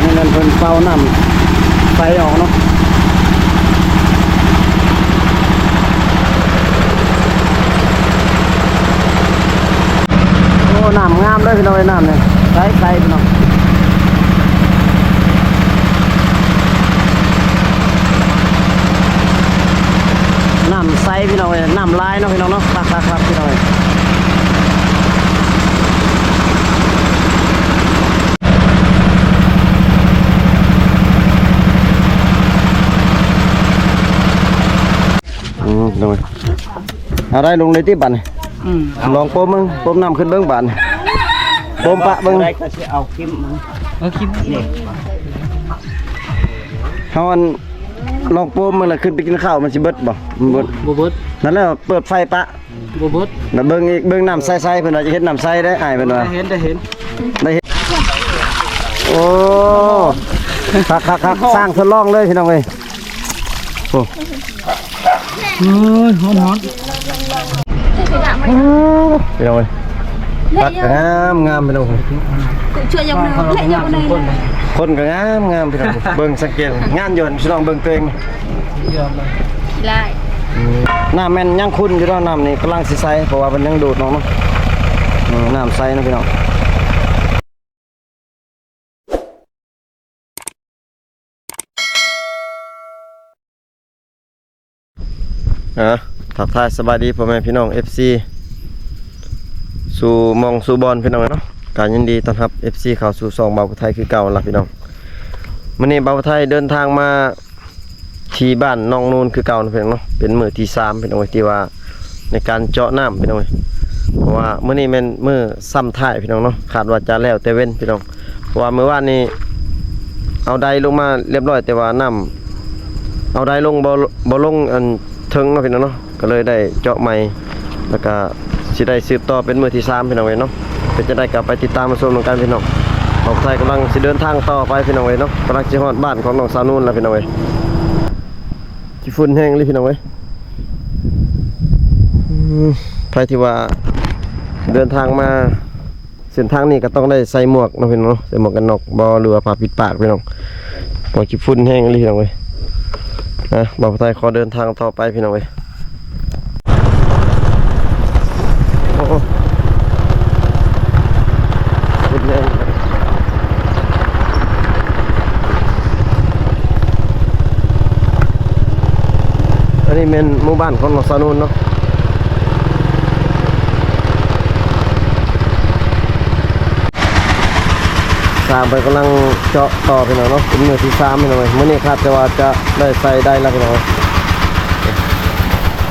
ນີ້ແມ່ນເພິ່ນເປົ່ານ້ຳໃສອອກເນາະ. ໂອ້ ນ້ຳງາມເດີພີ່ນ້ອງເອີຍ ນ້ຳນີ້ໃສໆ ພີ່ນ້ອງ. ນ້ຳໃສພີ່ນ້ອງເອີຍ ນ້ຳຫຼາຍເນາະພີ່ນ້ອງເນາະ. ຄັກໆໆ ພີ່ນ້ອງເອີຍ. ອືມ ໂດຍ ເອົາໄດ້ລົງເລີຍຕິບັດນີ້. ອືມ ລອງປົມເບິ່ງ ປົມນ້ຳຂຶ້ນເບິ່ງບາດນີ້ ປົມປະເບິ່ງ ໄດ້ກໍຊິເອົາຄິມ ເອົາຄິມນີ້ ເຮົາອັນ ລອງປົມເບິ່ງລະຂຶ້ນໄປກິນເຂົ້າ ມັນຊິເບິດບໍ່? ມັນເບິດ ບໍ່ເບິດ ນັ້ນແຫຼະ ເປີດໄຟປະ ບໍ່ເບິດ ລະເບິ່ງອີກ ເບິ່ງນ້ຳໃສໆ ເພິ່ນວ່າຈະເຮັດນ້ຳໃສໄດ້ ອ້າຍເພິ່ນວ່າ ໄດ້ເຫັນ ໄດ້ເຫັນ ໄດ້ເຫັນ. ໂອ້ ຄັກໆໆ ສ້າງທົດລອງເລີຍພີ່ນ້ອງເອີຍ. ໂອ້ ໂອ້ຍ ຮ້ອນໆ ໂອ້ ພີ່ນ້ອງເອີຍ ພັກກໍງາມໆ ພີ່ນ້ອງເອີຍ ຊ່ວຍຍົກໜ້ອຍ ແລະຍົກໜ້ອຍ ຄົນກໍງາມໆ ພີ່ນ້ອງເອີຍ. ເບິ່ງສັງເກດ ງານຢວນ ພີ່ນ້ອງເບິ່ງຕົວເອງ ອືມ ນ້ຳແມ່ນຍັງຂຸ່ນຢູ່ເນາະ ນ້ຳນີ້ກຳລັງຊິໃສ ເພາະວ່າເພິ່ນຍັງດູດອອກເນາະ. ເອີ ນ້ຳໃສເນາະ ພີ່ນ້ອງ. ອ່າ ທັກທາຍສະບາຍດີພໍ່ແມ່ພີ່ນ້ອງ ເອັຟຊີ ສູ່ໝ່ອງສູ່ບ່ອນ ພີ່ນ້ອງເນາະ. ກະຍິນດີຕ້ອນຮັບ ເອັຟຊີ ເຂົ້າສູ່ຊ່ອງບ່າວຜູ້ໄທຄືເກົ່າລະ ພີ່ນ້ອງ. ມື້ນີ້ບ່າວຜູ້ໄທເດີນທາງມາ ທີ່ບ້ານໜອງນູນຄືເກົ່ານະພີ່ນ້ອງເນາະ. ເປັນມື້ທີສາມພີ່ນ້ອງເອີຍ ທີ່ວ່າໃນການເຈາະນ້ຳພີ່ນ້ອງເອີຍ ເພາະວ່າມື້ນີ້ແມ່ນມື້ຊ້ຳທ້າຍພີ່ນ້ອງເນາະ. ຄາດວ່າຈະແລ້ວແຕ່ເວັນພີ່ນ້ອງ ເພາະວ່າມື້ວານນີ້ເອົາໄດລົງມາລຽບຮ້ອຍ ແຕ່ວ່ານ້ຳເອົາໄດລົງບໍ່ ບໍ່ລົງອັນເທິງເນາະພີ່ນ້ອງເນາະ ກໍເລີຍໄດ້ເຈາະໃໝ່ ແລ້ວກະ ຊິໄດ້ສືບຕໍ່ເປັນມື້ທີສາມພີ່ນ້ອງເອີຍເນາະ. ເປັນຈັ່ງໃດກໍໄປຕິດຕາມມາຊົມນຳກັນພີ່ນ້ອງ. ບ່າວຜູ້ໄທກຳລັງຊິເດີນທາງຕໍ່ໄປພີ່ນ້ອງເອີຍເນາະ ກຳລັງຊິຮອດບ້ານຂອງນ້ອງສາວນູນແລ້ວພີ່ນ້ອງເອີຍ. ຂີ້ຝຸ່ນແຮງອີ່ຫຼີພີ່ນ້ອງເອີຍ. ອືມ ໃຜທີ່ວ່າເດີນທາງມາເສັ້ນທາງນີ້ກໍຕ້ອງໄດ້ໃສ່ໝວກເນາະພີ່ນ້ອງເນາະ ໃສ່ໝວກກັນນັອກບໍ່ ຫຼືວ່າຜ້າປິດປາກພີ່ນ້ອງ ເພາະຂີ້ຝຸ່ນແຮງອີ່ຫຼີພີ່ນ້ອງເອີຍ. ອ່ະ ບ່າວຜູ້ໄທຂໍເດີນທາງຕໍ່ໄປພີ່ນ້ອງເອີຍ. ໂອ້ ອັນນີ້ແມ່ນໝູ່ບ້ານຂອງນ້ອງສາວນູນເນາະ. ຊ່າງເພິ່ນກຳລັງເຈາະຕໍ່ພີ່ນ້ອງເນາະ ເປັນມື້ທີສາມພີ່ນ້ອງເອີຍ. ມື້ນີ້ຄາດແຕ່ວ່າຈະໄດ້ໃສ່ໄດແລ້ວພີ່ນ້ອງເອີຍ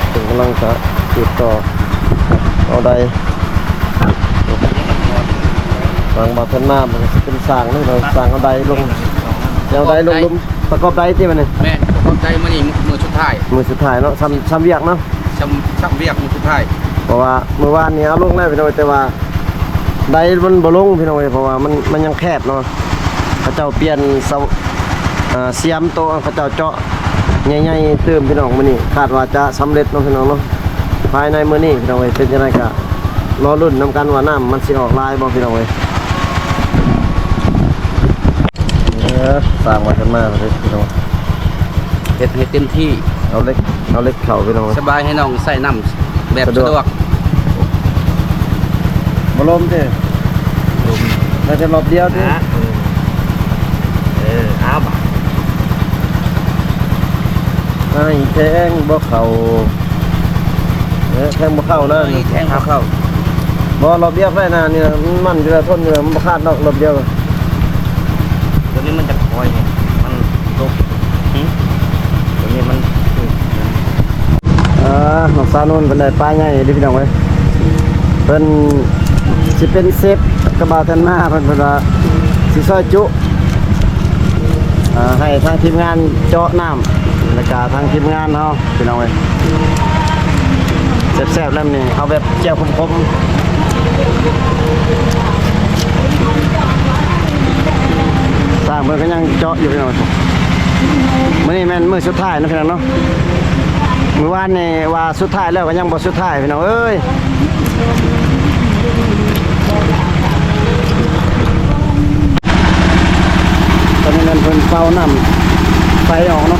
ເພິ່ນກຳລັງຈະຕິດຕໍ່ເອົາໄດ. ທາງບ່າວເພິ່ນມາ ມັນກໍຊິເປັນຊ່າງເນາະ ຊ່າງເອົາໄດລົງ ເອົາໄດລົງ ປະກອບໄດຕິບັດນີ້. ແມ່ນ ປະກອບໄດມື້ນີ້ມື້ສຸດທ້າຍ ມື້ສຸດທ້າຍເນາະ ຊ່ຳ ຊ່ຳວຽກເນາະ ຊ່ຳ ຊ່ຳວຽກມື້ສຸດທ້າຍ ເພາະວ່າມື້ວານນີ້ເອົາລົງແລ້ວພີ່ນ້ອງ ແຕ່ວ່າ ໄດມັນບໍ່ລົງພີ່ນ້ອງເອີຍ ເພາະວ່າມັນ ມັນຍັງແຄບເນາະ. ເຂົາເຈົ້າປ່ຽນເສົາ ເອີ ສຽມໂຕ ເຂົາເຈົ້າເຈາະໃຫຍ່ໆຕື່ມພີ່ນ້ອງ. ມື້ນີ້ຄາດວ່າຈະສຳເລັດເນາະພີ່ນ້ອງເນາະ ພາຍໃນມື້ນີ້ພີ່ນ້ອງເອີຍ. ເປັນຈັ່ງໃດກໍລໍລຸ້ນນຳກັນວ່ານ້ຳມັນຊິອອກຫຼາຍບໍ່ພີ່ນ້ອງເອີຍ. ເອີ ສ້າງວ່າກັນມາເລີຍພີ່ນ້ອງ ເຮັດໃຫ້ເຕັມທີ່ ເອົາເຫຼັກ ເອົາເຫຼັກເຂົ້າພີ່ນ້ອງ ສະບາຍໃຫ້ນ້ອງໃຊ້ນ້ຳແບບສະດວກ ສະດວກ ບໍ່ລົມຕິ ລົມ ໜ້າຈະລອບດຽວຕິ ເອີ ເອົາບາດ ອ້າຍແທງບໍ່ເຂົ້າ ເອີ ແທງບໍ່ເຂົ້ານະ ອ້າຍແທງບໍ່ເຂົ້າ ບໍ່ ລອບດຽວໄດ້ນະ ນີ້ມັນຢູ່ແລ້ວ ທົນຢູ່ແລ້ວ ມັນບໍ່ຂາດດອກ ລອບດຽວ. ຕົວນີ້ມັນຈະຄ່ອຍ ມັນຕົກ ຫຶ ຕົວນີ້ມັນ ເອີ ນ້ອງສາວນູນເພິ່ນໄດ້ປາໃຫຍ່ເດ້ພີ່ນ້ອງເອີຍ ເພິ່ນຊິເປັນເຊຟກັບບ່າວແທນມາ ເພິ່ນ ເພິ່ນວ່າຊິຊ່ອຍຈຸ ເອີ ໃຫ້ທາງທີມງານເຈາະນ້ຳ ແລ້ວກະທາງທີມງານເຮົາ ພີ່ນ້ອງເອີຍ ແຊບໆ ແລ້ວນີ້ເອົາແບບແຈ່ວຂົມໆ ຊ່າງເພິ່ນກໍຍັງເຈາະຢູ່ພີ່ນ້ອງ. ມື້ນີ້ແມ່ນມື້ສຸດທ້າຍເນາະພີ່ນ້ອງເນາະ ມື້ວານນີ້ວ່າສຸດທ້າຍແລ້ວກໍຍັງບໍ່ສຸດທ້າຍພີ່ນ້ອງເອີຍ. ຕ ເພິ່ນເປົ່ານ້ຳໃສອອກເນາະ.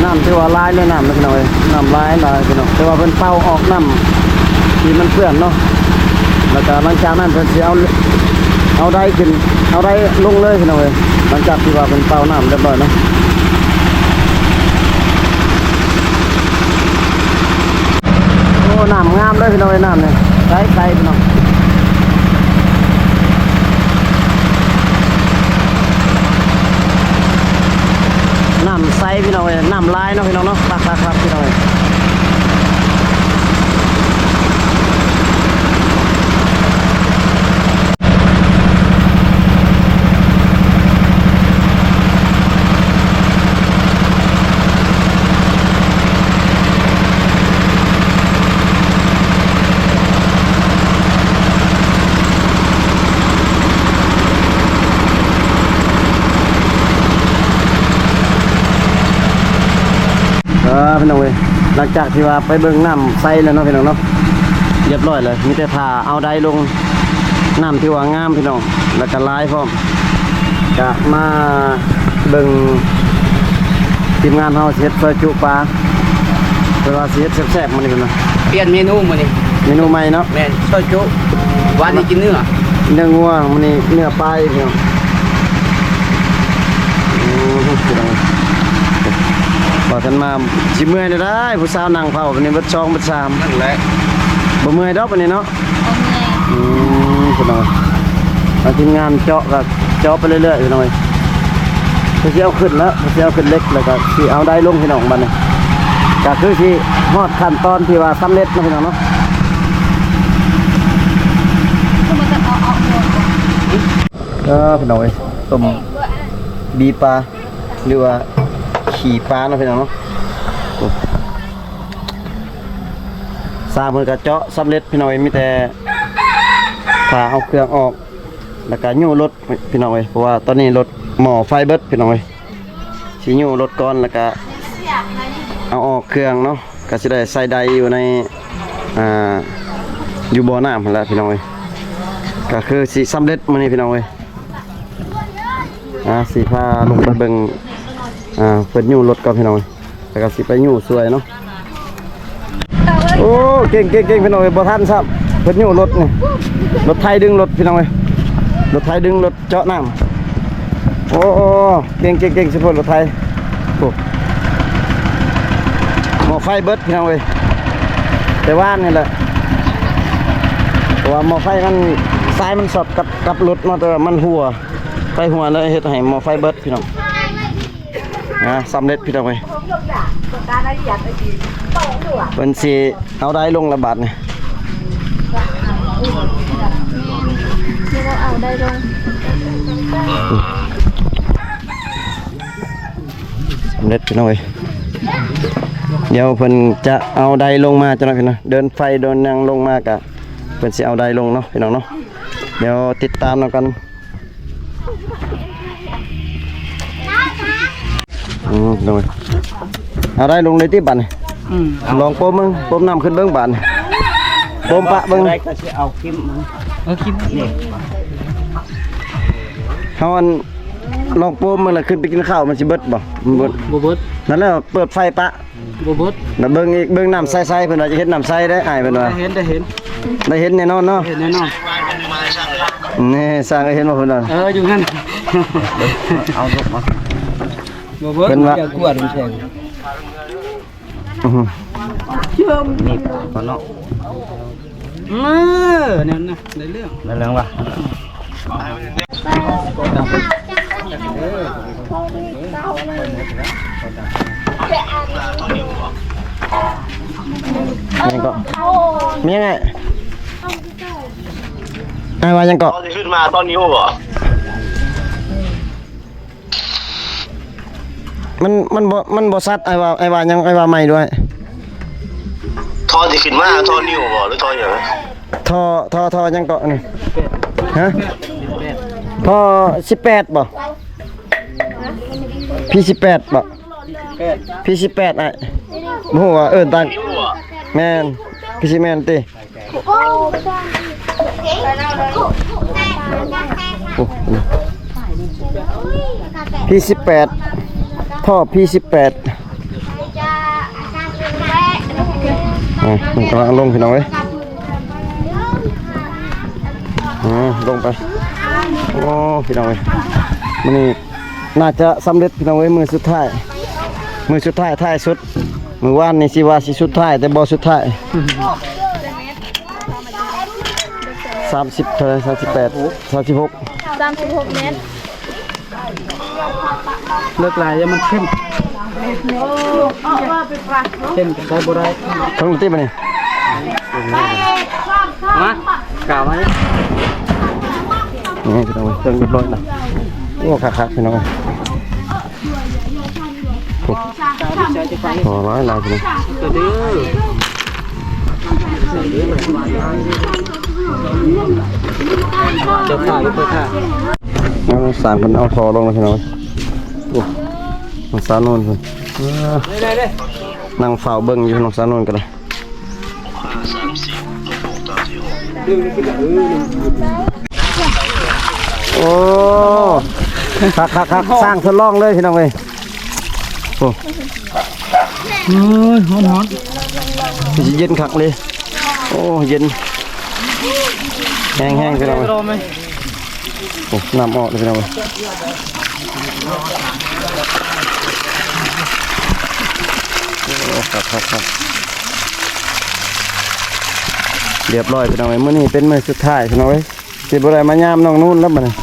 ນ້ຳຖືວ່າຫຼາຍເລີຍ ນ້ຳເນາະພີ່ນ້ອງເອີຍ ນ້ຳຫຼາຍໆ ພີ່ນ້ອງ. ແຕ່ວ່າເພິ່ນເປົ່າອອກນ້ຳທີ່ມັນເປື້ອນເນາະ ແລ້ວກໍຫຼັງຈາກນັ້ນເພິ່ນຊິເອົາ ເອົາໄດຂຶ້ນ ເອົາໄດລົງເລີຍພີ່ນ້ອງເອີຍ ຫຼັງຈາກທີ່ວ່າເພິ່ນເປົ່ານ້ຳຮຽບຮ້ອຍເນາະ. ໂອ້ ນ້ຳງາມເດີພີ່ນ້ອງເອີຍ ນ້ຳນີ້ໃສໆ ພີ່ນ້ອງ ນ້ຳໃສພີ່ນ້ອງເອີຍ ນ້ຳຫຼາຍເນາະພີ່ນ້ອງເນາະ. ຄັກໆໆ ພີ່ນ້ອງເອີຍ. ອ່າ ພີ່ນ້ອງເອີຍ ຫຼັງຈາກທີ່ວ່າໄປເບິ່ງນ້ຳໃສແລ້ວເນາະ ພີ່ນ້ອງເນາະ ຮຽບຮ້ອຍແລ້ວ ມີແຕ່ຖ້າເອົາໄດລົງ. ນ້ຳຖືວ່າງາມພີ່ນ້ອງ ແລ້ວກໍຫຼາຍພ້ອມ. ກະມາເບິ່ງທີມງານເຮົາຊິເຮັດຊອຍຈຸປາ ເພິ່ນວ່າຊິເຮັດແຊບໆ ມື້ນີ້ເພິ່ນວ່າ. ປ່ຽນເມນູມື້ນີ້ ເມນູໃໝ່ເນາະ. ແມ່ນ ຊອຍຈຸ ວານນີ້ກິນເນື້ອ ເນື້ອງົວ ມື້ນີ້ເນື້ອປາອີກພີ່ນ້ອງ. ໂອ້ ພີ່ນ້ອງ ວ່າກັນມາຊິເມື່ອຍແນວໃດ ຜູ້ສາວນັ່ງເຝົ້າແບບນີ້ເບິດສອງເບິດສາມ ນັ້ນແຫຼະ ບໍ່ເມື່ອຍດອກບາດນີ້ເນາະ. ບໍ່ເມື່ອຍ. ອືມ ພີ່ນ້ອງ ທາງທີມງານເຈາະກໍເຈາະໄປເລື້ອຍໆ ພີ່ນ້ອງເອີຍ ເພື່ອຊິເອົາຂຶ້ນແລ້ວ ເພື່ອຊິເອົາຂຶ້ນເຫຼັກ ແລ້ວກໍຊິເອົາໄດລົງ ພີ່ນ້ອງ. ບາດນີ້ກໍຄືຊິຮອດຂັ້ນຕອນທີ່ວ່າສຳເລັດເນາະ ພີ່ນ້ອງເນາະ. ເອີ ພີ່ນ້ອງເອີຍ ຕົ້ມບີປາ ຫຼືວ່າຂີ້ປາເນາະ ພີ່ນ້ອງເນາະ. ໂອ້ ຊ່າງເພິ່ນກໍເຈາະສຳເລັດ ພີ່ນ້ອງເອີຍ ມີແຕ່ຖ້າເອົາເຄື່ອງອອກ ແລ້ວກໍຍູ້ລົດ ພີ່ນ້ອງເອີຍ ເພາະວ່າຕອນນີ້ລົດໝໍ້ໄຟເບິດ ພີ່ນ້ອງເອີຍ. ຊິຍູ້ລົດກ່ອນ ແລ້ວກໍເອົາອອກເຄື່ອງເນາະ ກໍຊິໄດ້ໃສ່ໄດຢູ່ໃນ ອ່າ ຢູ່ບໍ່ນ້ຳຫັ້ນແຫຼະ ພີ່ນ້ອງເອີຍ. ກໍຄືຊິສຳເລັດມື້ນີ້ ພີ່ນ້ອງເອີຍ. ອ່າ ຊິພາລົງໄປເບິ່ງ ອ່າ ເພິ່ນຍູ້ລົດກ່ອນ ພີ່ນ້ອງເອີຍ ແລ້ວກໍຊິໄປຍູ້ຊ່ວຍເນາະ. ໂອ້ ເກັ່ງໆໆ ພີ່ນ້ອງເອີຍ ບໍ່ທັນຊ້ຳ ເພິ່ນຍູ້ລົດນີ້ ລົດໄຖດຶງລົດ ພີ່ນ້ອງເອີຍ ລົດໄຖດຶງລົດເຈາະນ້ຳ. ໂອ້ ເກັ່ງໆໆ ຊິເພິ່ນລົດໄຖ. ໂອ້ ໝໍ້ໄຟເບິດ ພີ່ນ້ອງເອີຍ ແຕ່ວານນີ້ແຫຼະ ເພາະວ່າໝໍ້ໄຟມັນ ສາຍມັນຊັອດກັບ ກັບລົດເນາະ ແຕ່ວ່າມັນຮົ່ວ ໄຟຮົ່ວແລ້ວເຮັດໃຫ້ໝໍ້ໄຟເບິດ ພີ່ນ້ອງ. ອ່າ ສຳເລັດ ພີ່ນ້ອງເອີຍ ເພິ່ນຊິເອົາໄດລົງລະບາດນີ້ ຊິເອົາໄດລົງ ສຳເລັດ ພີ່ນ້ອງເອີຍ. ດຽວເພິ່ນຈະເອົາໄດລົງມາ ເຈົ້າໜ້າທີ່ເນາະ ເດີນໄຟເດີນຫຍັງລົງມາກະ ເພິ່ນຊິເອົາໄດລົງເນາະ ພີ່ນ້ອງເນາະ. ດຽວຕິດຕາມນຳກັນ. ອືມ ໂດຍ ເອົາໄດລົງເລີຍຕິບາດນີ້. ອືມ ລອງປົມເບິ່ງ ປົມນ້ຳຂຶ້ນເບິ່ງບາດນີ້ ປົມປະເບິ່ງ ໄດ້ກໍຊິເອົາຄິມມັນ ເອີ ຄິມນີ້. ເຮົາອັນ ລອງປົມເບິ່ງ ແລ້ວຂຶ້ນໄປກິນເຂົ້າ ມັນຊິເບິດບໍ່? ມັນເບິດ ບໍ່ເບິດ. ນັ້ນແຫຼະ ເປີດໄຟປະ ບໍ່ເບິດ. ແລ້ວເບິ່ງອີກ ເບິ່ງນ້ຳໃສໆ ເພິ່ນວ່າຈະເຮັດນ້ຳໃສເດ້ ອ້າຍເພິ່ນວ່າ. ໄດ້ເຫັນ ໄດ້ເຫັນ ໄດ້ເຫັນແນ່ນອນເນາະ ເຫັນແນ່ນອນ. ນີ້ ຊ່າງເອີຍ ເຫັນບໍ່ເພິ່ນວ່າ ເອີ ຢູ່ຫັ້ນ ເອົາລົງມາ ບໍ່ເບິດ. ເພິ່ນວ່າ ຈະກວດມັນແຂງ ອືຮຶ ນີ້ ເນາະ. ເອີ ແນວນັ້ນນະ ໄດ້ເລື່ອງ ໄດ້ເລື່ອງວ່າ. ຫຍັງເກາະ ມີຫຍັງ ອ້າຍວ່າຫຍັງເກາະ? ເຂົາຊິຂຶ້ນມາຕອນນີ້ບໍ່? ມັນ ມັນບໍ່ ມັນບໍ່ຊັດ. ອ້າຍວ່າ ອ້າຍວ່າຫຍັງ? ອ້າຍວ່າໃໝ່ດ້ວຍ. ທໍ່ທີ່ຂຶ້ນມາ ທໍ່ນິ້ວບໍ່ ຫຼືທໍ່ຫຍັງ? ທໍ່ ທໍ່ ທໍ່ຫຍັງເກາະນີ້? ຮະ? ທໍ່ສິບແປດບໍ່? ພີສິບແປດບໍ່? ພີສິບແປດ ອ້າຍ ບໍ່ຮູ້ວ່າເອີ້ນຕ່າງ. ແມ່ນ ຄືຊິແມ່ນຕິ? ໂອ້ ພີສິບແປດ ທໍ່ພີສິບແປດ. ອ່າ ມັນກຳລັງລົງ ພີ່ນ້ອງເອີຍ. ອ່າ ລົງໄປ. ໂອ້ ພີ່ນ້ອງເອີຍ ມື້ນີ້ໜ້າຈະສຳເລັດ ພີ່ນ້ອງເອີຍ. ມື້ສຸດທ້າຍ ມື້ສຸດທ້າຍ ທ້າຍສຸດ. ມື້ວານນີ້ຊິວ່າຊິສຸດທ້າຍ ແຕ່ບໍ່ສຸດທ້າຍ. ສາມສິບເທົ່າໃດ? ສາມສິບແປດ ສາມສິບຫົກ ສາມສິບຫົກແມັດ. ເລິກຫຼາຍຢ່າມັນເຂັ້ມ ເຂັ້ມກໍໃຊ້ບໍ່ໄດ້. ເທິງຕິບາດນີ້ ມາ ກາວມາ. ນີ້ພີ່ນ້ອງເອີຍ ເທິງຮຽບຮ້ອຍລະ. ໂອ້ ຄັກໆ ພີ່ນ້ອງເອີຍ. ໂອ້ ຫຼາຍໆ ພີ່ນ້ອງ. ເຈົ້າຂ້າ ເຈົ້າຂ້າ ນ້ອງສານເພິ່ນເອົາທໍ່ລົງແລ້ວ ພີ່ນ້ອງ. ໂອ້ ນ້ອງສາວໂນນເພິ່ນ ເອີ ນັ່ງເຝົ້າເບິ່ງຢູ່ ນ້ອງສາວໂນນກໍໄດ້. ໂອ້ ຄັກໆໆ ສ້າງທົດລອງເລີຍ ພີ່ນ້ອງເອີຍ. ໂອ້ ໂອ້ຍ ຮ້ອນໆ ຄືຊິເຢັນຄັກເລີຍ. ໂອ້ ເຢັນແຮງໆ ພີ່ນ້ອງເອີຍ. ໂອ້ ນ້ຳອອກເລີຍ ພີ່ນ້ອງເອີຍ. ໂອ້ ຄັກໆໆ ຮຽບຮ້ອຍ ພີ່ນ້ອງເອີຍ. ມື້ນີ້ເປັນມື້ສຸດທ້າຍ ພີ່ນ້ອງເອີຍ. ຊິບໍ່ໄດ້ມາຍາມນ້ອງນູນແລ້ວບັດນີ້.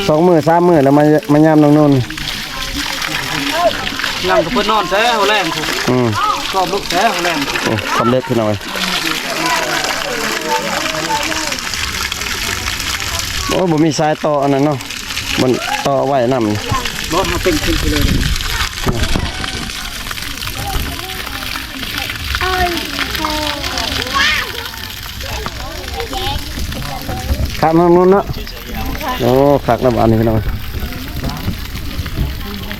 ສອງມື້ສາມມື້ແລ້ວ ມາ ມາຍາມນ້ອງນູນ. ຍັງກໍເພິ່ນນອນແທ້ຫົວແລງພຸ້ນ. ອືມ ກອບລຸກແທ້ຫົວແລງ. ໂອ້ ສຳເລັດ ພີ່ນ້ອງເອີຍ. ໂອ້ ບໍ່ມີສາຍຕໍ່ອັນນັ້ນເນາະ ມັນຕໍ່ໄວ້ນຳ. ບໍ່ ເຮົາເປັນຂຶ້ນໄປເລີຍ. ຂ້າມທາງໂນ້ນເນາະ. ໂອ້ ຄັກນະບາດນີ້ ພີ່ນ້ອງ.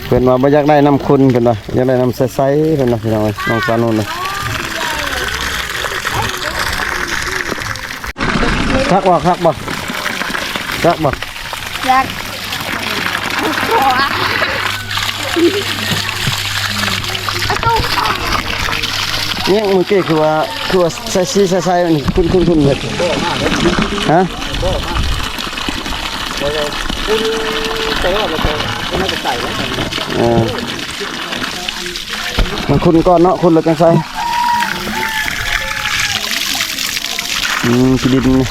ເພິ່ນວ່າບໍ່ຢາກໄດ້ນ້ຳຂຸ່ນ ເພິ່ນວ່າຢາກໄດ້ນ້ຳໃສໆ ເພິ່ນວ່າ ພີ່ນ້ອງເອີຍ. ນ້ອງສາວໂນ້ນນະ ຄັກບໍ່? ຄັກບໍ່? ຄັກບໍ່? ຢາກ ຍັງມື້ກີ້ຄືວ່າ ຄືວ່າໃສ່ສີໃສ່ໃສ່ ມັນຂຸ່ນໆໆ ເບິດ. ຮະ? ເອີ ມັນຂຸ່ນກ່ອນເນາະ ຂຸ່ນແລ້ວຈັ່ງໃສ່. ອືມ ຂີ້ດິນນີ້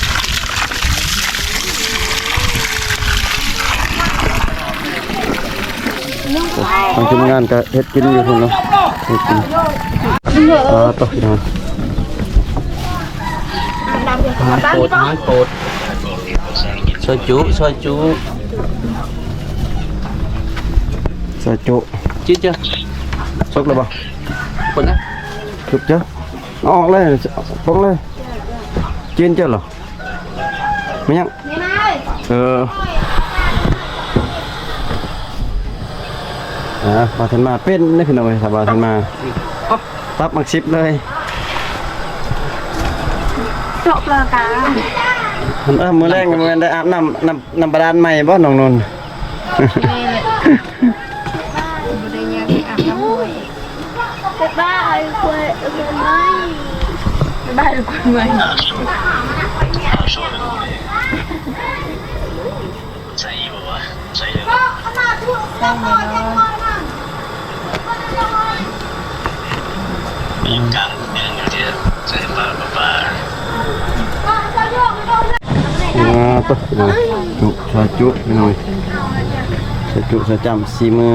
ທາງທີມງານກໍເຮັດກິນຢູ່ພຸ້ນເນາະ ເຮັດກິນ. ອ່າ ຕໍ່ ພີ່ນ້ອງ ອາຫານໂປດ ອາຫານໂປດ ຊອຍຈຸ ຊອຍຈຸ ຊອຍຈຸ. ຈິດເຈົ້າ ສຸກແລ້ວບໍ່? ຄົນນະ ສຸກເຈົ້າ. ເອົາອອກເລີຍ ປົງເລີຍ. ຈີນເຈົ້າເຫຼືອ ແມ່ນຫຍັງ? ເອີ ອ່າ ບ່າວທັນມາເປັນເດ້ ພີ່ນ້ອງເອີຍ. ຖ້າບ່າວທັນມາ ຕັບໝາກສິບເລີຍ ເຈາະປາກາ. ເອີ ມື້ແລງແມ່ນໄດ້ອາບນ້ຳ ນ້ຳ ນ້ຳບາດານໃໝ່ບໍ່ ນ້ອງນົນ? ບໍ່ໄດ້ຍັງອາບນ້ຳຫ້ວຍ. ບາຍບາຍ ບາຍບາຍ ໃສ່ຢູ່ວະ ໃສ່ຢູ່ວະ ໃສ່ແນ່ນອນ. ມີການແມ່ນຢູ່ທີ່ໃສ່ປາ ປາ ປາ. ອ່າ ຕົກ ຈຸ ຊອຍຈຸ ພີ່ນ້ອງ ຊອຍຈຸ ຊອຍຈ້ຳ ສີມື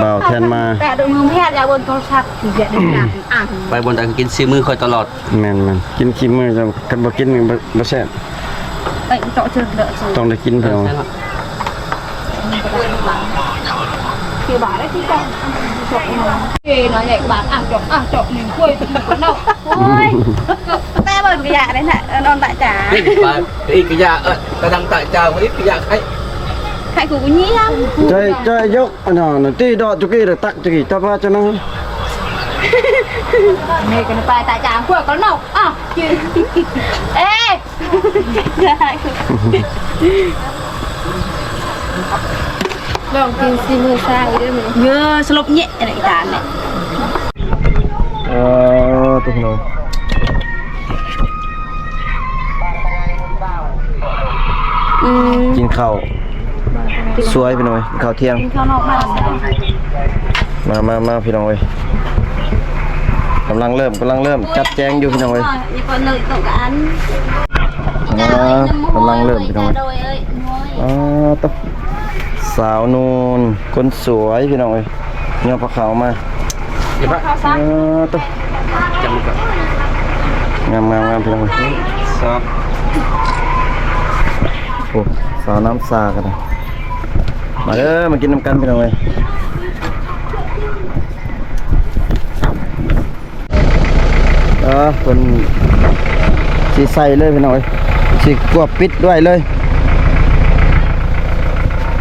ບ່າວແທນມາ. ແປະດູມືແພດ ຢ່າເບິ່ງໂທລະສັບ ຊິເສຍເດີນທາງ ອ່າ ໄປບ່ອນໃດກໍກິນສີມືຂ້ອຍຕະຫຼອດ. ແມ່ນໆ ກິນຂີ້ມື ຄັນບໍ່ກິນນີ້ບໍ່ ບໍ່ແຊບ. ເອີ ເຈາະເຈີເດີ ຕ້ອງໄດ້ກິນ ພີ່ນ້ອງ. ແຊບເນາະ. ເ ບາດໄດ້ຄືກັນ. ເອີ ໜ້ອຍໃຫຍ່ກວ່າບາດ ອ່າງຈອກ ອ່າງຈອກ ໜຶ່ງຖ້ວຍ ເນາະ. ໂອ້ຍ ແຕ່ເບິ່ງກະຢາກໄດ້ນະ ເອີ ນອນຕາຈາງ ອີກກະຢາກ ເອີ ກະດັງຕາຈາງ ອີກກະຢາກໃຫ້ ໃຫ້ກູກູຍ່ຽງ ຈອຍ ຈອຍຍົກ ອັນນັ້ນ ຕີດອກຈຸກີ ຕັກຈຸກີ ຕະປາຈະນັງ ແມ່ກະໄປຕາຈາງ ພວກກະເນາະ. ອ້າວ ເອີ ລອງກິນຊີມືຊາອີກເດີ້ມື້ນີ້ ເອີ ສະຫຼົບແຍະ ອັນນີ້ອີຕານແຫຼະ. ເອີ ຕົກນ້ອງ ອືມ ກິນເຂົ້າສວຍພີ່ນ້ອງເອີຍ ກິນເຂົ້າທ່ຽງ ກິນເຂົ້ານອກບ້ານ. ມາ ມາ ມາ ພີ່ນ້ອງເອີຍ ກຳລັງເລີ່ມ ກຳລັງເລີ່ມ ຈັດແຈງຢູ່ພີ່ນ້ອງເອີຍ. ອ່າ ກຳລັງເລີ່ມພີ່ນ້ອງເອີຍ. ອ່າ ໂຕ ສາວນູນ ຄົນສວຍພີ່ນ້ອງເອີຍ ຍອມພາເຂົ້າມາ ເອີ ໂຕ ງາມໆໆ ພີ່ນ້ອງເອີຍ. ໂອ້ ສາວນ້ຳຊາກະໄດ້ ມາເດີ້ ມາກິນນຳກັນພີ່ນ້ອງເອີຍ. ເອີ ເພິ່ນຊິໃສ່ເລີຍພີ່ນ້ອງເອີຍ ຊິກວບປິດດ້ວຍເລີຍ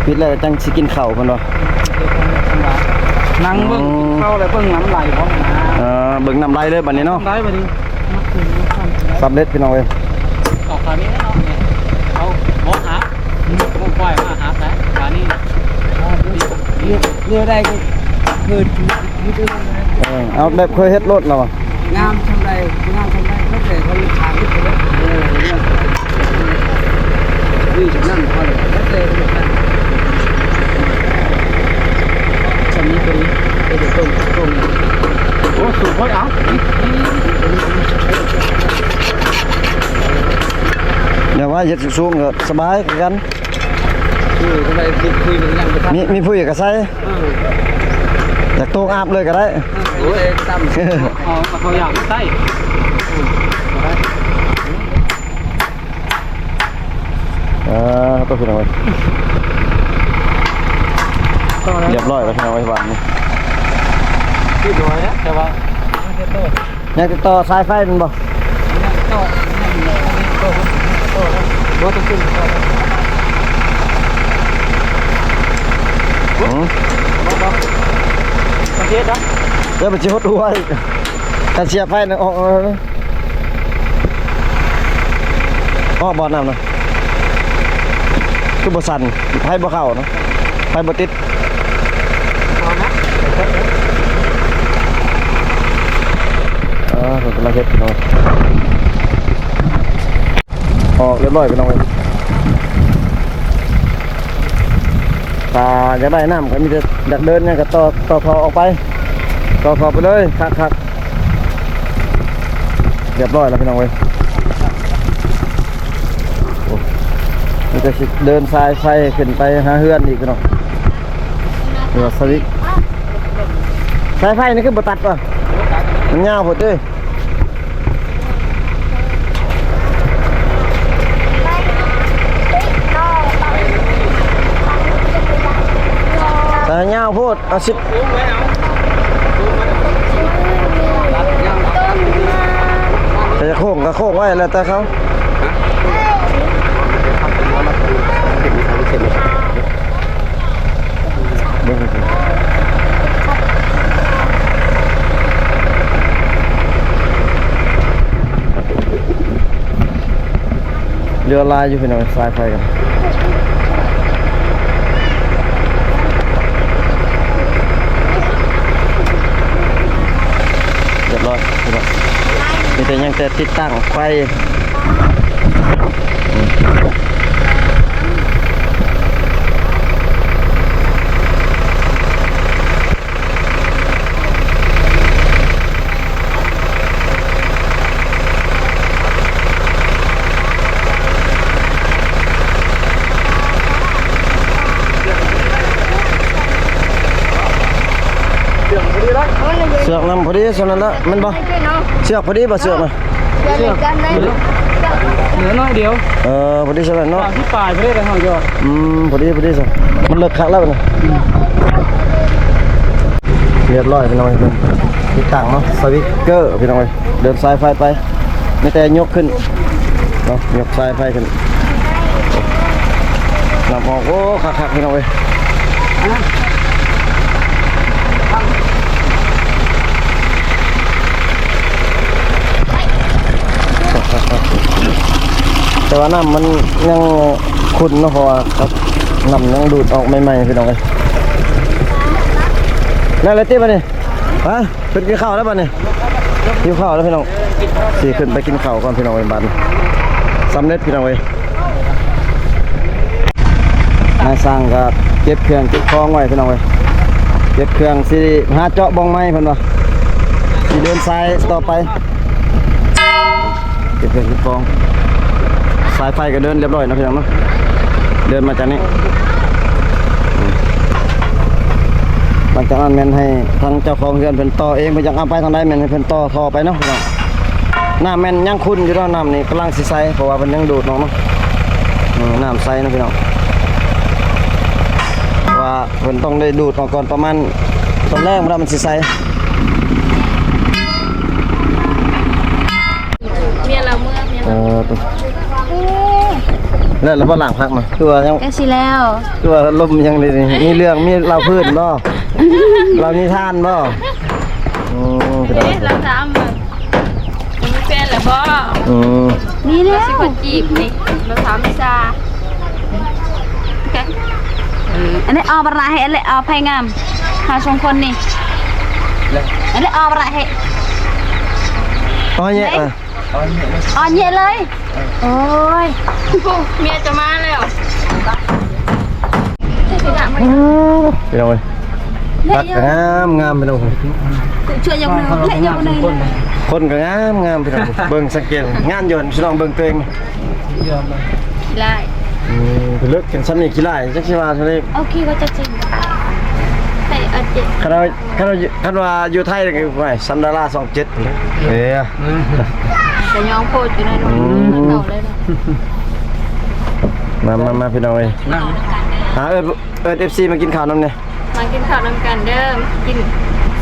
ປິດແລ້ວຈັ່ງຊິກິນເຂົ້າເພິ່ນວ່າ. ນັ່ງເບິ່ງ ອືມ ກິນເຂົ້າແລ້ວເບິ່ງນ້ຳໄຫຼພ້ອມນະ. ເອີ ເບິ່ງນ້ຳໄຫຼເລີຍບາດນີ້ເນາະ ໄດ້ບາດນີ້ ສຳເລັດພີ່ນ້ອງເອີຍ. ເອົາຂານີ້ເນາະ ເອົາບໍ່ຫາ ບໍ່ປ່ອຍມາຫາແຕ່ຂານີ້ ແນວໃດກໍຄື ເອີ ເອົາແບບເຄີຍເຮັດໂລດລະວະ. ງາມຊ່ຳໃດ ງາມຊ່ຳໃດ ແລ້ວແຕ່ເຂົາເຮັດ ເອີ ນີ້ຊ່ຳນັ້ນ ພໍແລ້ວແຕ່ເຂົາເຮັດ. ຊ່ຳນີ້ຕົງ ຕົງ ຕົງ ໂອ້ ສູງໂພດ ເອົາ ແຕ່ວ່າເຮັດສູງໆ ກະສະບາຍຄືກັນ. ຄື ຄື ຄືຍັງບໍ່ທັນ ມີ ມີຜູ້ອີກກະໃສ່ ເອີ ຢາກໂຕ່ງອາບເລີຍກະໄດ້. ໂອ້ຍ ຕຳ ເອົາ ເອົາເຂົ້າຢາກມາໃສ່ ເອີ ໂຕພີ່ນ້ອງເອີຍ ຮຽບຮ້ອຍແລ້ວພີ່ນ້ອງເອີຍ ບາດນີ້ ຮຽບຮ້ອຍແລ້ວ ແຕ່ວ່າ ຍັງຕິດຕໍ່ສາຍໄຟແມ່ນບໍ່? ຍັງຕິດຕໍ່ ຍັງຕິດຕໍ່ ບໍ່ຕ້ອງຂຶ້ນຕໍ່. ຫືມ ບໍ່ ບໍ່ ປະເທດນະ ແລ້ວມັນຊິຫົດຫົວອີກ ຄັນສຽບໄຟນະ ອອກ ອອກບໍ່ນ້ຳນະ? ຄືບໍ່ສັ່ນ ໄຟບໍ່ເຂົ້ານະ ໄຟບໍ່ຕິດ. ເອີ ເພິ່ນກຳລັງເຮັດພີ່ນ້ອງ ອອກຮຽບຮ້ອຍພີ່ນ້ອງເອີຍ. ຖ້າຢາກໄດ້ນ້ຳກະມີແຕ່ຢາກເດີນຫຍັງກະຕໍ່ ຕໍ່ທໍ່ອອກໄປ ຕໍ່ທໍ່ໄປເລີຍ ຄັກໆ. ຮຽບຮ້ອຍແລ້ວພີ່ນ້ອງເອີຍ ໂອ້ ມີແຕ່ຊິເດີນສາຍໄຟຂຶ້ນໄປຫາເຮືອນອີກພີ່ນ້ອງ ເຮືອສະວິກ. ສາຍໄຟນີ້ຄືບໍ່ຕັດວະ? ມັນຍາວໂພດເດ້. ສາຍຍາວໂພດ ເອົາສິບ ແຕ່ຈະໂຄ້ງກະໂຄ້ງໄວ້ແລ້ວແຕ່ເຂົາ. ເຫຼືອຫຼາຍຢູ່ພີ່ນ້ອງ ສາຍໄຟກັນ ຮຽບຮ້ອຍພີ່ນ້ອງ ມີແຕ່ ຍັງແຕ່ຕິດຕັ້ງໄຟ. ເຊືອກນຳພໍດີສ່ຳນັ້ນລະ ແມ່ນບໍ່? ເຊືອກພໍດີບໍ່ ເຊືອກນະ? ເຫຼືອໜ້ອຍດຽວ ເອີ ພໍດີສ່ຳນັ້ນເນາະ ສາມສິບປາຍ ພໍດີແລ້ວເຮົາຢອດ. ອືມ ພໍດີ ພໍດີຊະ ມັນເລິກຄັກແລ້ວນະ. ຮຽບຮ້ອຍພີ່ນ້ອງເອີຍ. ຕິດຕັ້ງເນາະ ສະວິກເກີພີ່ນ້ອງເອີຍ. ເດີນສາຍໄຟໄປ ມີແຕ່ຍົກຂຶ້ນເນາະ ຍົກສາຍໄຟຂຶ້ນ ນຳອອກ. ໂອ້ ຄັກໆ ພີ່ນ້ອງເອີຍ. ແຕ່ວ່ານ້ຳມັນຍັງຂຸ່ນເນາະ ເພາະວ່ານ້ຳຍັງດູດອອກໃໝ່ໆ ພີ່ນ້ອງເອີຍ. ແລ້ວແຫຼະຕິບັດນີ້ ຮະ ຂຶ້ນກິນເຂົ້າແລ້ວບັດນີ້ ຫິວເຂົ້າແລ້ວພີ່ນ້ອງ. ຊິຂຶ້ນໄປກິນເຂົ້າກ່ອນພີ່ນ້ອງເອີຍ. ບັດນີ້ສຳເລັດພີ່ນ້ອງເອີຍ. ນາຍຊ່າງກໍເກັບເຄື່ອງເກັບຂອງໄວ້ພີ່ນ້ອງເອີຍ. ເກັບເຄື່ອງຊິຫາເຈາະບ່ອນໃໝ່ເພິ່ນວ່າ ຊິເດີນສາຍຕໍ່ໄປ. ເກັບເຄື່ອງເກັບຂອງ ສາຍໄຟກໍເດີນຮຽບຮ້ອຍເນາະພີ່ນ້ອງເນາະ. ເດີນມາຈາກນີ້ ອືມ ຫຼັງຈາກນັ້ນແມ່ນໃຫ້ທາງເຈົ້າຂອງເຮືອນເພິ່ນຕໍ່ເອງ ເພິ່ນຢາກເອົາໄປທາງໃດແມ່ນໃຫ້ເພິ່ນຕໍ່ທໍ່ໄປເນາະພີ່ນ້ອງ. ນ້ຳແມ່ນຍັງຂຸ່ນຢູ່ເນາະ ນ້ຳນີ້ກຳລັງຊິໃສ ເພາະວ່າເພິ່ນຍັງດູດອອກເນາະ. ເອີ ນ້ຳໃສເນາະພີ່ນ້ອງ ເພາະວ່າເພິ່ນຕ້ອງໄດ້ດູດອອກກ່ອນ ປະມານຕອນແລງພຸ້ນລະມັນຊິໃສ. ເມຍລາວເມືອ ເມຍລາວ ເອີ ແລ້ວລະບໍ່ລ້າງຜັກນະ ຄືວ່າຍັງ ໃກ້ຊິແລ້ວ ຄືວ່າລົມຍັງນີ້ ມີເລື່ອງ ມີລາວພື້ນບໍ່ ລາວນິທານບໍ່? ອືມ ເອີ ລາວຖາມວ່າ ມີແຟນແລ້ວບໍ່? ອືມ ມີແລ້ວ ຊິຂໍຈີບນີ້ ລາວຖາມວິຊາ. ໂອເຄ ເອີ ອັນນີ້ອອກປະລະເຮັດ ອັນນີ້ອອກໄຜງາມ ເຮົາສອງຄົນນີ້ ອັນນີ້ອອກປະລະເຮັດ ເອົາແຍກ ເອີ ອອກແຍກເລີຍ ໂອ້ຍ ເມຍຈະມາແລ້ວ ພີ່ນ້ອງເອີຍ ຜັກງາມງາມ ພີ່ນ້ອງ ຊ່ວຍຍົກໜຶ່ງ ແລະຍົກໜຶ່ງ ຄົນກໍງາມງາມ ພີ່ນ້ອງ ເບິ່ງສັງເກດ ງາມຢູ່ ພີ່ນ້ອງເບິ່ງຕົວເອງ ຂີ້ລ້າຍ ອືມ ເລິກເປັນຊ່ຳນີ້ຂີ້ລ້າຍ ຈັກຊິວ່າເທົ່າໃດ ໂອເຄ ກໍຈະຈິງ ໃຫ້ເອົາຈິງ ຄັນເຮົາ ຄັນວ່າ ຄັນວ່າຢູ່ໄທກໍ ໂອ້ຍ ຊຳດາລາຊ່ອງເຈັດພຸ້ນເດ້ ເອີ ກະຍອງໂພດຢູ່ໃນ ອືມ ເກົ່າເລີຍເນາະ ມາ ມາ ມາ ພີ່ນ້ອງເອີຍ ຫາເອີ້ນ ເອີ້ນເອັຟຊີມາກິນເຂົ້ານຳແດ່ ມາກິນເຂົ້ານຳກັນເດີ ກິນ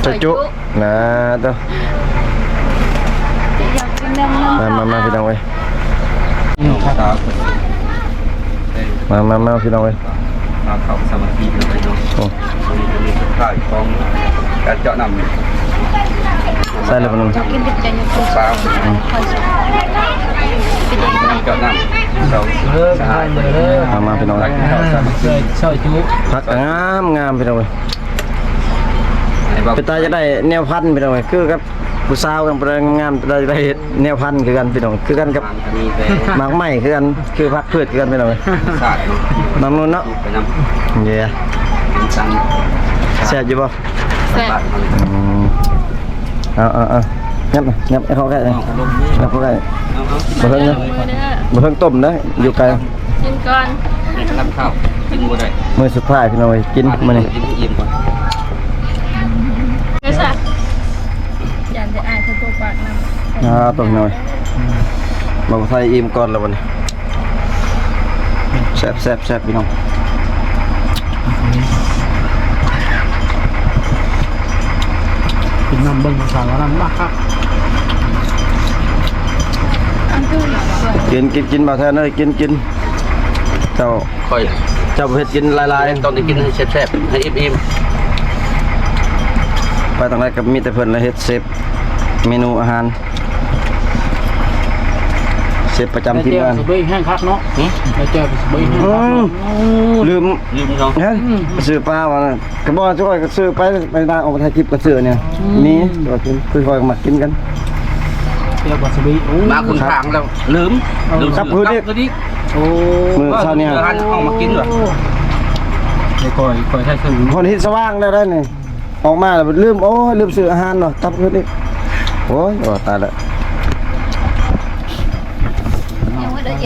ຊອຍຈຸ ຊອຍຈຸ ນາໂຕ ຢາກກິນນຳ ມາ ມາ ມາ ພີ່ນ້ອງເອີຍ ມາ ມາ ມາ ພີ່ນ້ອງເອີຍ ມາເຂົ້າສາມັກຄີເນາະ ໂອ້ ນີ້ກໍມີສຸດທ້າຍຂອງການເຈາະນ້ຳ ໃສ່ແລ້ວບໍ່ນ້ອງ ກິນດິບຈະຍົກ ປາ ອືມ ເຈາະນ້ຳ ເອີ ເຂົ້າເດີ ມາ ມາ ພີ່ນ້ອງ ກິນເຂົ້າສາມັກຄີ ຊອຍ ຊອຍຈຸ ຜັກງາມງາມ ພີ່ນ້ອງເອີຍ ເປັນຕາຢາກໄດ້ແນວພັນ ພີ່ນ້ອງເອີຍ ຄືກັບ ຜູ້ສາວກັນ ຜູ້ໃດງາມໆ ໄດ້ ໄດ້ເຮັດແນວພັນຄືກັນ ພີ່ນ້ອງ ຄືກັນກັບໝາກໄມ້ຄືກັນ ຄືຜັກພືດຄືກັນ ພີ່ນ້ອງເອີຍ ນ້ອງນຸ່ນເນາະ ເຢ້ ແຊບຢູ່ບໍ່? ແຊບ ອືມ ເອົາໆໆ ຫຍັບ ຫຍັບໃຫ້ເຂົາໃກ້ ຫຍັບເຂົ້າໃກ້ ບໍ່ເທິງເດີ ບໍ່ເທິງຕົ້ມເດີ ຢູ່ໄກ ກິນກ່ອນ ໃຫ້ກຳລັງເຂົ້າ ກິນບໍ່ໄດ້ ມື້ສຸດທ້າຍ ພີ່ນ້ອງເອີຍ ກິນມື້ນີ້ ກິນໃຫ້ອີ່ມກ່ອນ ເອີ ຊະ ຢ້ານແຕ່ອ້າຍເພິ່ນບໍ່ປາກນຳ ອ່າ ຕົວນ້ອຍ ບ່າວໄທອີ່ມກ່ອນແລ້ວບັດນີ້ ແຊບໆໆ ພີ່ນ້ອງ ກິນນຳເບິ່ງພາສາລາວນຳ ມາຄັກ ກິນ ກິນ ກິນ ບ່າວໄທເອີຍ ກິນ ກິນ ເຈົ້າ ຂ້ອຍ ເຈົ້າບໍ່ເຮັດກິນຫຼາຍໆ ຕ້ອງໄດ້ກິນໃຫ້ແຊບໆ ໃຫ້ອີ່ມໆ ໄປທາງໃດກໍມີແຕ່ເພິ່ນລະເຮັດເຊຟເມນູອາຫານ ເຊຟປະຈຳທີມງານ ແຈ່ວສະເບຍແຮງຄັກເນາະ ຫື? ແຈ່ວສະເບຍແຮງຄັກເນາະ ອືມ ລືມ ລືມເນາະ ຫຍັງ ອືມ ຊື້ປາວ່າ ກະບອກ ຂ້ອຍກໍຊື້ໄປ ໄປນາອອກໄປຖ່າຍຄລິບກໍຊື້ອັນນີ້ ອືມ ມີ ຄືຂ້ອຍກໍມັກກິນກັນ ແຈ່ວປາສະບີ ໂອ້ ມາຄົນທາງແລ້ວລືມ ລືມ ກັບຄືນອີກ ກັບຄືນອີກ ໂອ້ ມື້ເຊົ້ານີ້ ເອົາມາກິນ ໂອ້ ຂ້ອຍ ຂ້ອຍໃຊ້ຊື່ ຄົນເຮັດສະຫວ່າງແລ້ວໄດ໋ນີ້ ອອກມາແລ້ວລືມ ໂອ້ຍ ລືມຊື້ອາຫານເນາະ ກັບຄືນອີກ ໂອ້ຍ ໂອ້ ຕາຍແລ້ວ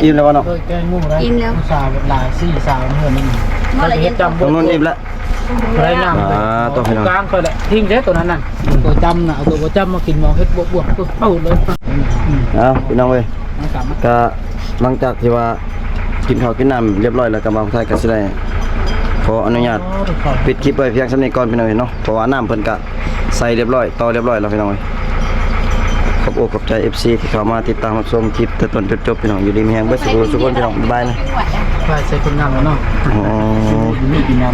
ອີ່ມແລ້ວບໍ່ເນາະ? ເອີ ແກງໝູໄດ້ ອີ່ມແລ້ວ ຜູ້ສາວຫຼາຍ ສີ່ສາວເຮືອນນີ້ ເຂົາເຮັດຈຳບໍ່ ນ້ອງນົນອີ່ມແລ້ວ ບໍ່ໄດ້ນ້ຳ ອ່າ ຕົວພີ່ນ້ອງ ກາງຂ້ອຍແຫຼະ ຖິ້ມແທ້ຕົວນັ້ນນະ ຕົວຈຳນະ ເອົາຕົວບໍ່ຈຳມາກິນ ມອງເຮັດບວກໆ ເອົາເລີຍ ເອົາ ພີ່ນ້ອງເອີຍ ກະຫຼັງຈາກທີ່ວ່າ ກິນເຂົ້າກິນນ້ຳຮຽບຮ້ອຍແລ້ວ ກະບ່າວໄທກໍຊິໄດ້ຂໍອະນຸຍາດ ອໍ ທຸກຄົນ ປິດຄລິບໄວ້ພຽງສ່ຳນີ້ກ່ອນ ພີ່ນ້ອງເອີຍເນາະ ເພາະວ່ານ້ຳເພິ່ນກະ ໃສ່ຮຽບຮ້ອຍ ຕໍ່ຮຽບຮ້ອຍແລ້ວພີ່ນ້ອງເອີຍ. ຂອບອົກຂອບໃຈ ເອັຟຊີ ທີ່ເຂົ້າມາຕິດຕາມຮັບຊົມຄລິບແຕ່ຕົ້ນຈົນຈົບ ພີ່ນ້ອງ. ຢູ່ດີມີແຮງເບິດສູ່ຜູ້ສູ່ຄົນ ພີ່ນ້ອງ. ບາຍບາຍນະ. ໄປໃສ່ຄົນງາມແລ້ວເນາະ. ອໍ ມີກິນນ້ຳ.